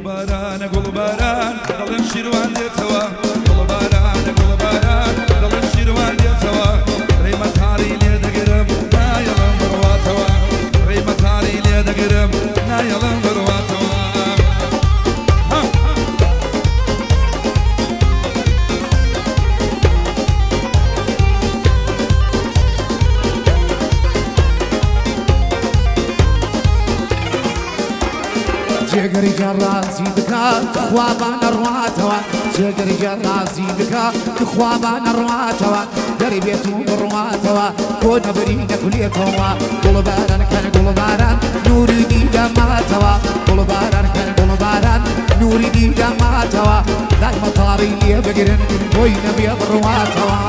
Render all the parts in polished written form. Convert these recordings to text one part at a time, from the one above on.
گوڵبارانە گوڵباران دەڵێن شیروان دێتەوە، گوڵبارانە گوڵباران دەڵێن شیروان دێتەوە، ڕێی مەتاڕی لێ دەگرم نایەڵم بڕواتەوە، ڕێی مەتاڕی لێ دەگرم نایەڵم بڕواتەوە. جێگەری ڕازی بکە تخوا با نەڕواتەوە، جێگەری ڕازی بکە تخوا با نەڕواتەوە، دەری بێت و بڕواتەوە بۆ نەبری نەکولێتەوە. گوڵباران کەن گوڵباران نووری دیدەماتەوە، گوڵباران کەن گوڵباران نووری دیدەماتەوە، لای مەتاڕی لێ بگرن بۆی نەبێ بڕواتەوە.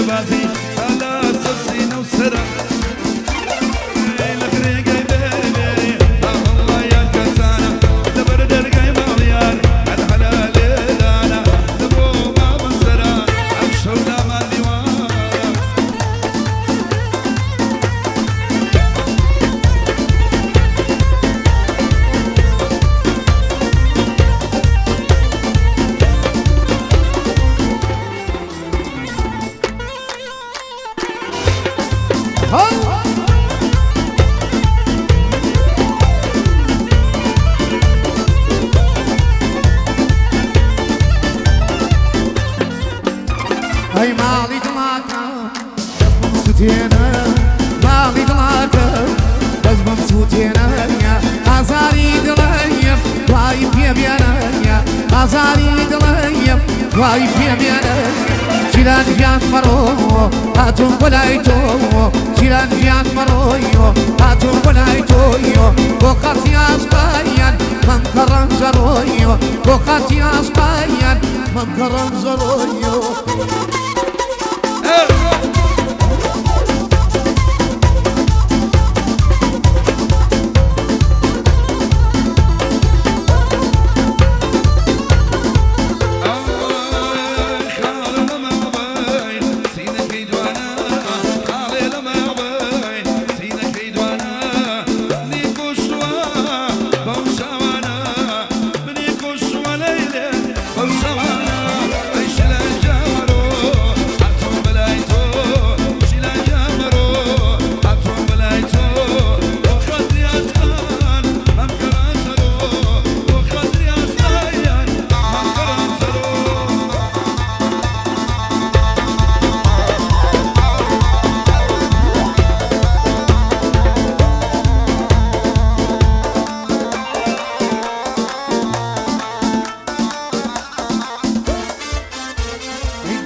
بازی. سووتێنە ماڵی دڵاکەم بەس بم سووتێنە ئازاری دڵەیەم وای پێ بێنە ئازاری دڵەیەم وای پێ بێنە شیلان گیان مەڕۆ هاتووم بۆ لای تۆ شیلان گیان مەڕۆیۆ هاتووم بۆ لای تۆیۆ بۆ قەتی ئاشقایان مەمکە ڕەنجەڕۆیۆ بۆ قەتی ئاشقایان مەمکە ڕەنجەڕۆیۆ.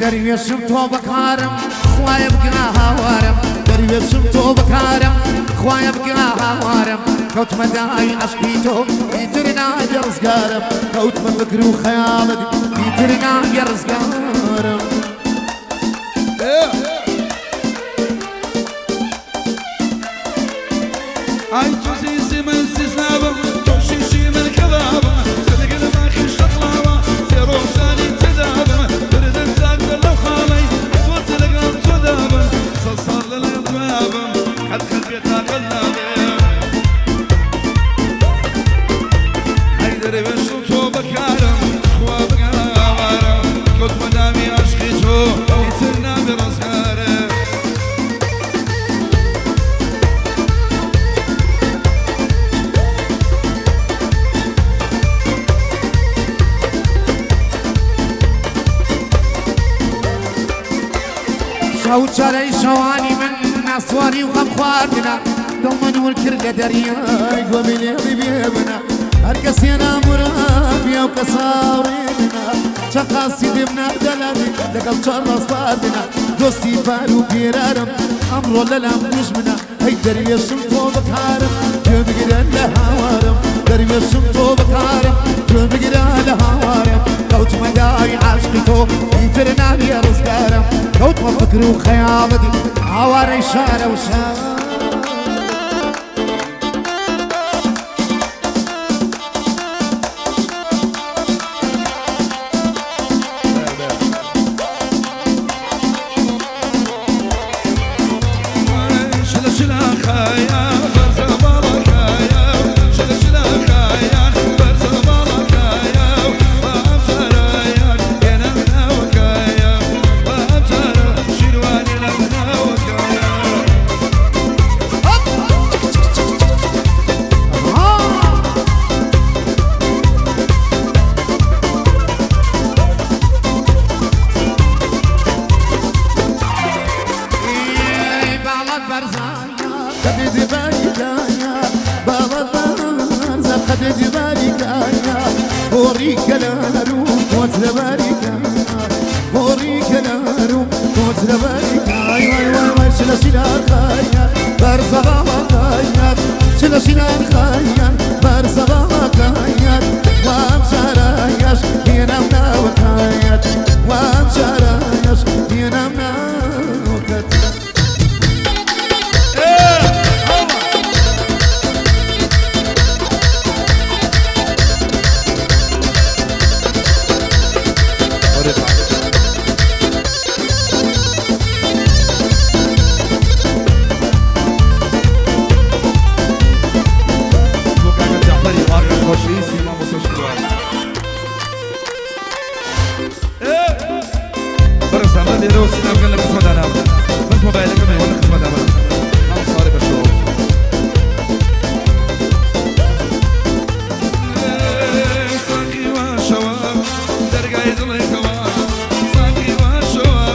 دەروێشم تۆ بەکارم خوایە بگا هاوارم دەروێشم تۆ بەکارم خوایە بگا هاوارم کەوتمە دای عەشقی تۆ ئیتر نابێ ڕزگارم کەوتمە فکر و خەیاڵت ئیتر نابێ ڕزگارم. ئای تۆ زیزی من زیز نابم تۆ شیشی من کەبابم سەرگە لە باخی شەقڵاوە سێ ڕۆژانی تێدابم بردن تاکە لەو خاڵەی تۆ لەگەڵ تۆ دابم سەد ساڵ لەلای دوابم قەت قەت بێتاقەت نابم هەی دەرەوێشم تۆ بەکارم خوا بگاوارم کەوتمە دامی عەشقی تۆ ئیتر نابێ ڕزگارم. شەو چارەی شەوانی من ناسواری و غەم خواردنە دڵ من ور کرد لە دەریای گۆمی لێڵی بێبنە هەر کەسێ نامورابیا و کەساڕێنە چەند خاسی دێمنا دەلادێ لەگەڵ چەند ڕاستاردنە دۆستی پار و پێرارم ئەمڕۆ لەلام دوژمنە هەی دەروێشم تۆ بەکارم گوێ بگرە لە هاوارم دەروێشم تۆ بەکارم گوێ بگرە لە هاوارم کەوتمە دای عاشقی تۆ ئیتر نابێ ڕزگارم کەوتمە فکر و خەیاڵت ئاوارەی شارە و شار. دڵێکەوە ساقی واشەوە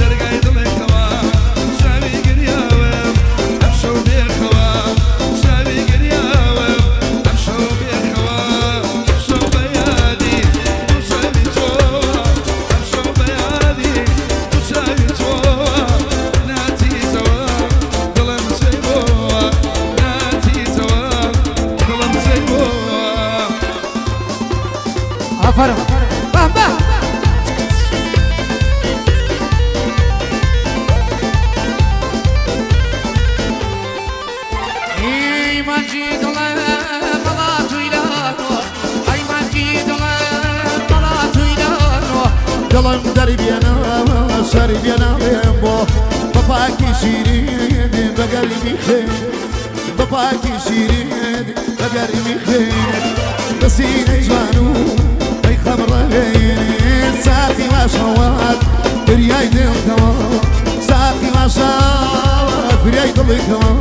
دەرگای دڵێکەوە شاوی. دڵم دەربێنە شەری بێناڵێم بۆ بە پاکی شیرین بە گەرمی خوێن بە پاکی شیرین بە گەرمی خوێن بە سینەی جوان و ئەی خەمڕەوێن ساقی واشەوات فریای دڵکەوە ساقی واشەوات فریای دڵکەوە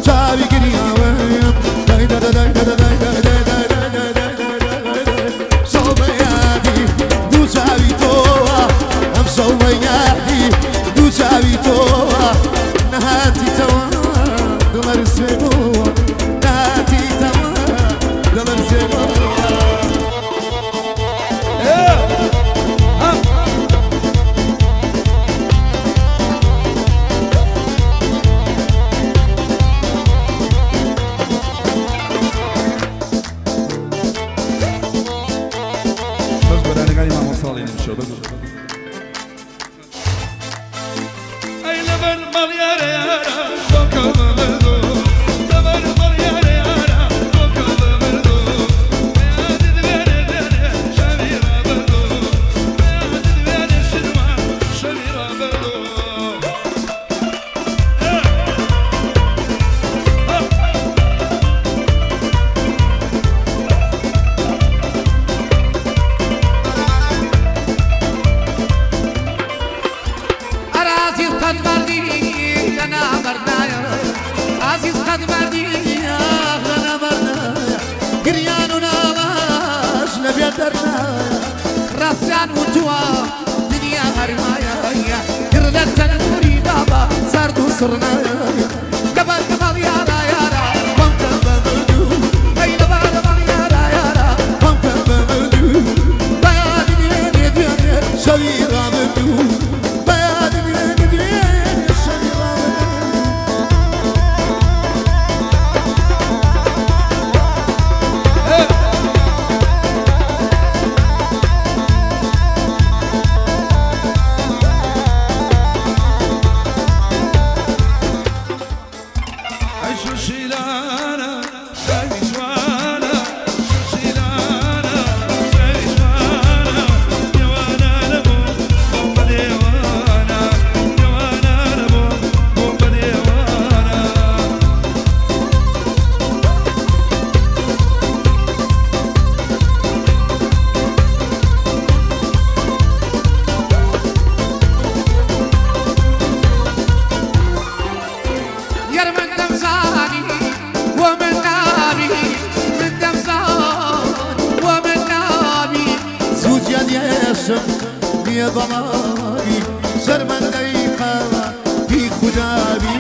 چاوی گریاوم دای دای دای دای دای دای دای دای دای دای دای دای شەو بە یادی دوو چاوی تۆوە ئەم شەو بە یادی دوو چاوی تۆوە نەهاتیتەوە دڵەرسێ بووە نەهاتیتەوە دڵەرسێ بووە. بەس گۆرانەکانی مامۆستا ڵێنم شەو بەس. ئەی لەبەر ماڵ یارە یارە خۆکە بەمردۆ لەبەر ماڵ یارە یارە خۆکە بەمردۆ بەیادت بێنێ دێنێ شەوی ڕابردۆ بەیادت بێنێ شروان شەوی ڕابردۆ. عزیز قد مردی لنا مردایا عزیز قد مردی لنا مردایا گریان و ناڵاش لەبێ دەرنایە ڕاستیان وتووە دنیا هەرمایە گڕ لە تەنووری بابا سارد و سڕنایە لەبەر کەماڵ یارا یارا خۆم کە بە مردوو ئەی لەبەر ماڵ یارا یارا خۆم کە بە مردوو بەیادی دوێنێ دوێنێ شەوی ڕابردوو بەیادی دوێنێ دوێنێ شەوی ڕابردوو. ئەی شوشیلانە شەوی جوانە شوشیلانە شەوی جوانە دێوانە نەبوو بۆم بە دێوانە دێوانە نەبوو بۆم بە دێوانە. یار من دەمزانی ومن نابی من دەمزان ومن نابی زوجیان یەشم نییە بەڵاوی شەرمەندەی قەوە بی خودابی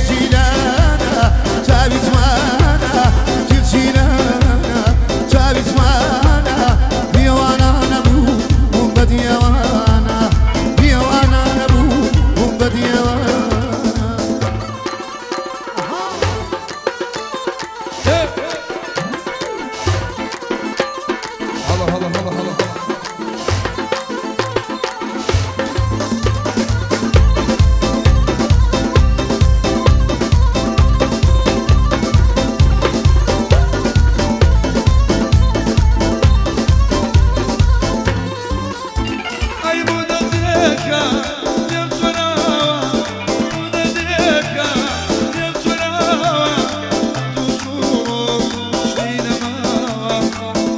شیلانە چاوی جوانە جل شیلانە چاوی جوانە دیوانە نەبوو بووم بە دیوانە دیوانە نەبوو بووم بە دیوانە. هەڵە هەڵە هەڵە هەڵە هەڵە. ئەی بۆ دەردێکە لێم چۆناوە بۆ دەردێکە لێم چۆناوە دوو چووڕۆ شتی نەماوە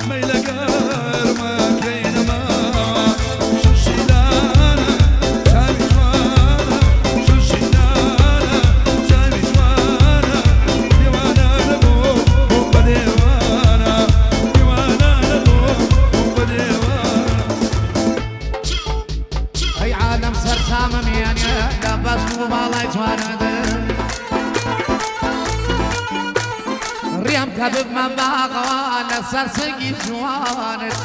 مەیلە گەرمەکەی نەماوە شوشیلانە چاوی جوانە شوشیلانە چاوی جوانە دێوانە نەبوو بووم بە دێوانە دێوانە نەبوو بووم بە دێوانە. ئەی عالەم سەرسامم یانێ لە بەزم و باڵای جوانت ڕێم کە ببمە باغەوە لەسەر سنگی جوانت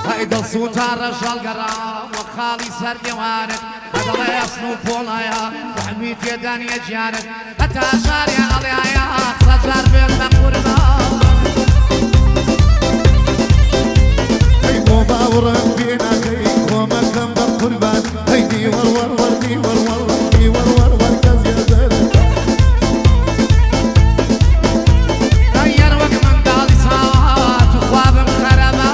ئەی دڵ سووتا ڕەژەڵگەڕا وە خاڵی سەر دێوانت ئەدەڵێ ئەسن و پۆڵایە ڕەحمی تێدانیە گیانت هەتا جارێ ئەڵێ سەجار بێت بە قوربان. ئەی بۆ باوەڕم پێ ناکەی خۆمەکەم بە قوربان ئەی دیوەر وەر وەر دیوەر وەر وەر دیوەر وەر وەر کەس یەزەر. ئەی یار وەک منداڵی ساوا تو خوابم خەرەبە.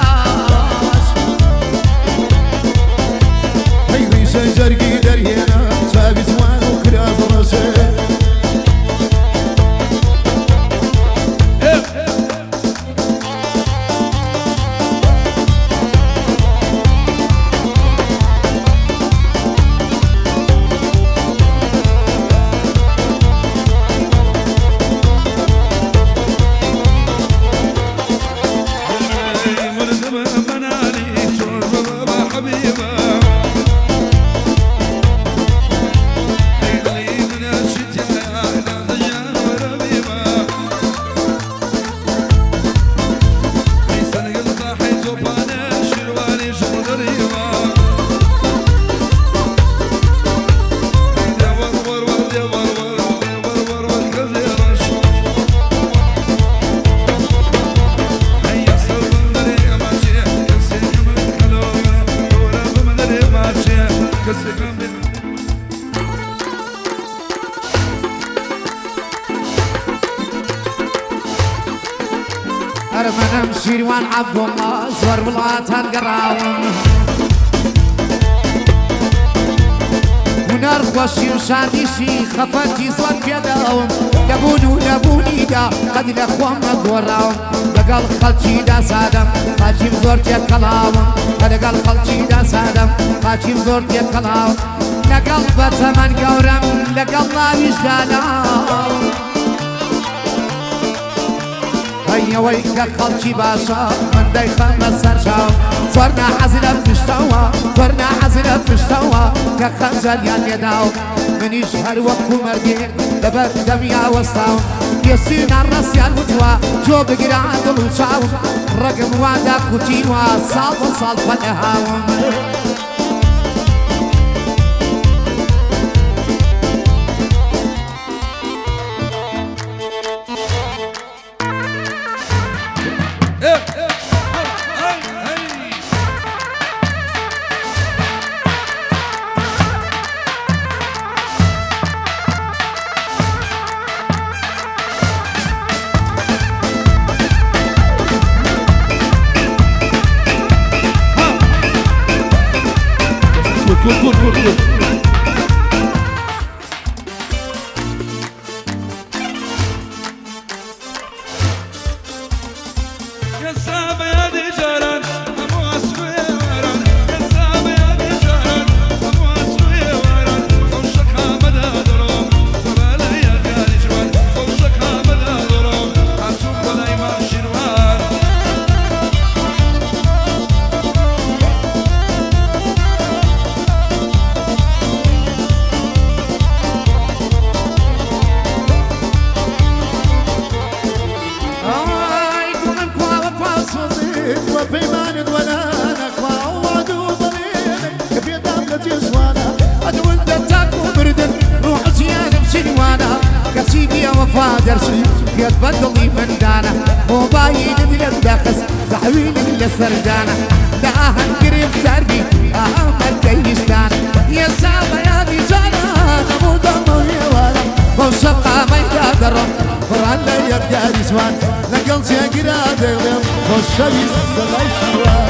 شیروان عەبدوڵڵا زۆر وڵاتان گەڕاوم هونەر خۆشی و شادیشی خەفەتی زۆر پێداوم لەبوون و نەبوونیدا قەد لە خۆم نەگۆڕاوم لەگەڵ خەڵکیدا سادەم قاچیم زۆر تێکەڵاوم لەگەڵ خەڵکیدا سادەم قاچیم زۆر تێکەڵاوم لەگەڵ بەتەمەن گەورەم لەگەڵ لاویشدا لاوم ئەوەی کە خەڵکی باشە من دەیخەمە سەر چاو زۆر ناحەز لە پشتەوە زۆر ناحەز لە پشتەوە کە خەنجەریان لێداو منیش هەر وەکو مەردێک لەبەر دەمیا وەستاوم پێشی ناڕەسیان وتووە جۆ بگرە دڵ و چاوم ڕەگم وادا کوتیوە ساڵ بە ساڵ پەلەهاوم. Kur kur kur kur. درسي يتبدلي من دانا موبايل للدخس تحويل للسردانة داهن قريب تربي أهم الديستان يا سابا يا ديجانا نمو دمو يا وانا وشقا ما يقدر فرعنا يبقى نسوان لقل شاقرا دغلم والشبي الصغير.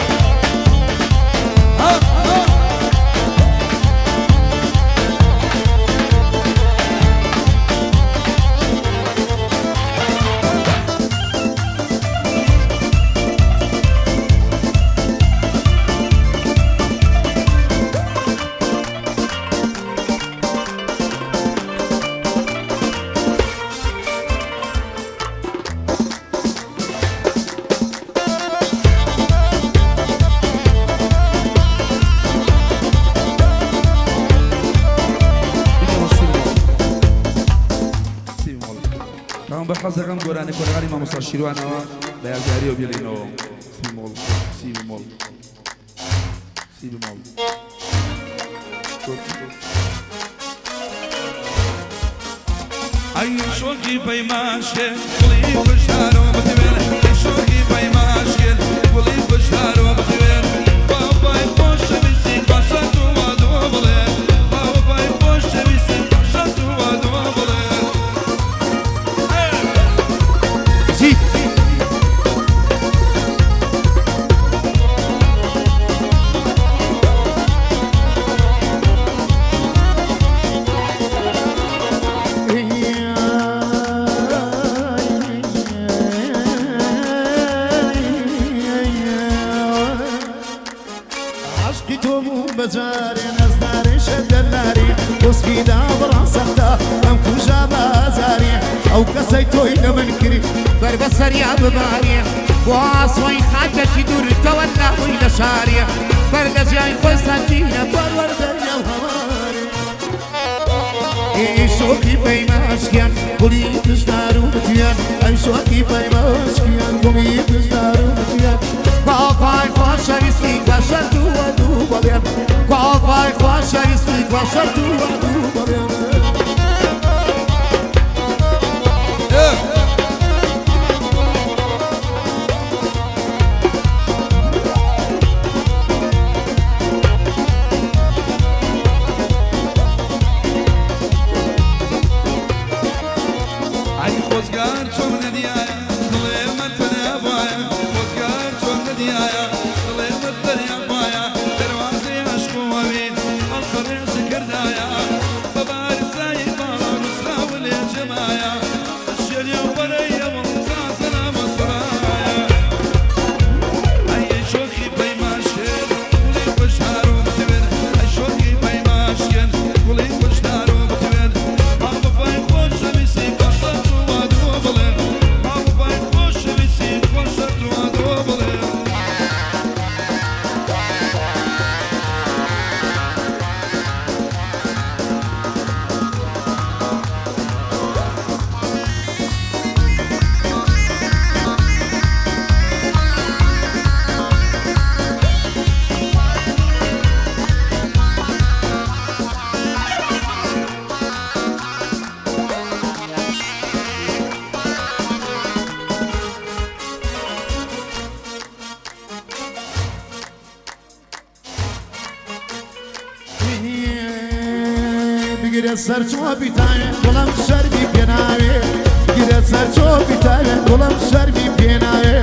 حەزەکەم گۆرانی کۆرانی مامۆستا شیروانەوە بە یادگاریەوە بێڵینەوە. سی مۆڵ سی مۆڵ سی مۆڵ. ئەی شۆکی پەیماشکێن گوڵی پشتارەوە بخوێن، ئەی شۆکی پەیماشکێن گوڵی پشتارەوە بخوێن، باوەی خۆشەویستی باشە تو وادوە بڵێ، باوەی خۆشەویستی باشە تو وادوە بڵێ. بەجارێ نەزدارێ شەدەلاری وەسفیدا بڕان سەختە ئەم کوژا بازارێ ئەو کەسەی تۆی لە من کردی بەر بەسەریا ببارێ بۆ ئاسۆی خاکێکی دوور تەوەلا بووی لە شارێ بەر لە جیای خۆی سەندینە پەروەردەریا و هەوارێ. ئەی شۆکی پەیماشکیان گوڵی پشدار و بتیان، ئەی شۆکی پەیماشکیان گوڵی پشدار و بتیان، باوای خۆشەویستی بەشەر دوو دوو بەڵێن، باوای خۆشەویستی بەشەر دوو دوو بەڵێن. ئەی خۆزگار چۆن نەدیایە دڵێ مەتەنە بایە، خۆزگار بگرە سەر چۆپی تاوێ گوڵم شەرمی پێناوێ بگرە سەر چۆپی تاوێ گوڵم شەرمی پێناوێ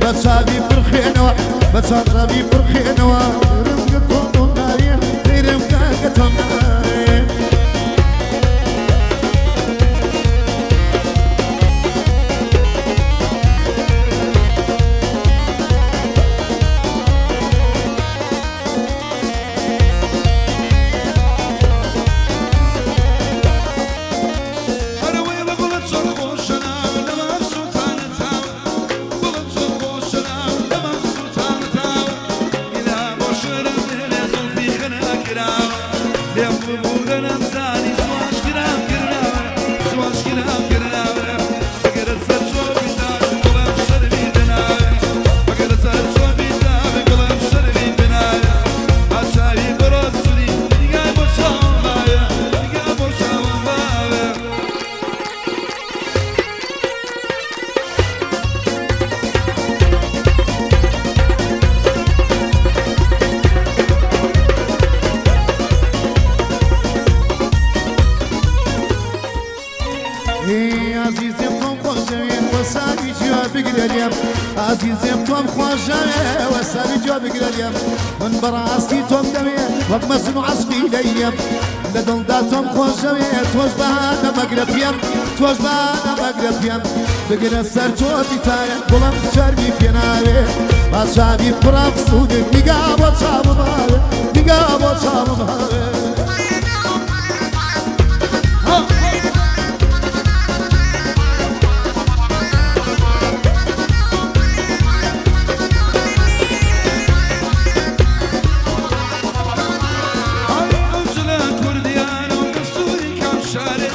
بە چاوی پڕخێنەوە بە چاوی پڕخێنەوە تێرم کە تۆم ناوێ تێرم کە تۆم ناوێ. ئەرەوەی بە گوڵت زۆر خۆشە ناو لەمام سووتانە تاو، گوڵت زۆر خۆشە ناو لەمام سووتانە تاو، ئیلا بۆ شەرم دێنێ زوڵفی خەنە کراوە، لێم ببوورە نەمزانی زواج کرام کرناوە، زواج کرام کرناوە، بگرە سەر چۆپی تاو گوڵم شەرمی دەناوێ، بگرە سەر چۆپی تاو گوڵم شەرمی دەناوێ، ئاچاوی بڕۆ سووری نیگای بۆ چاوم باوێ، نیگا بۆ چاوم باوێ. ئازیزم تۆم خۆشەوێ وەساوی جوێ بگرە لێم، ئازیزم تۆم خۆشەوێ وەساوی جوێ بگرە لێم، من بەڕاستی تۆم دەوێ وەک مەزن و عەشقی لەیەم، لە دڵدا تۆم خۆشەوێ تۆش بەهانە مەگرە پێم، تۆش بەهانە مەگرە پێم، بگرە سەر چۆپی تایە گوڵم شەرمی پێناوێ، با چاوی پڕم سوودت نیگا بۆ چاوم هاوێ، نیگا بۆ چاوم هاوێ. ئەی ئەو جلە کوردیانە و دەستووری کام شارێ،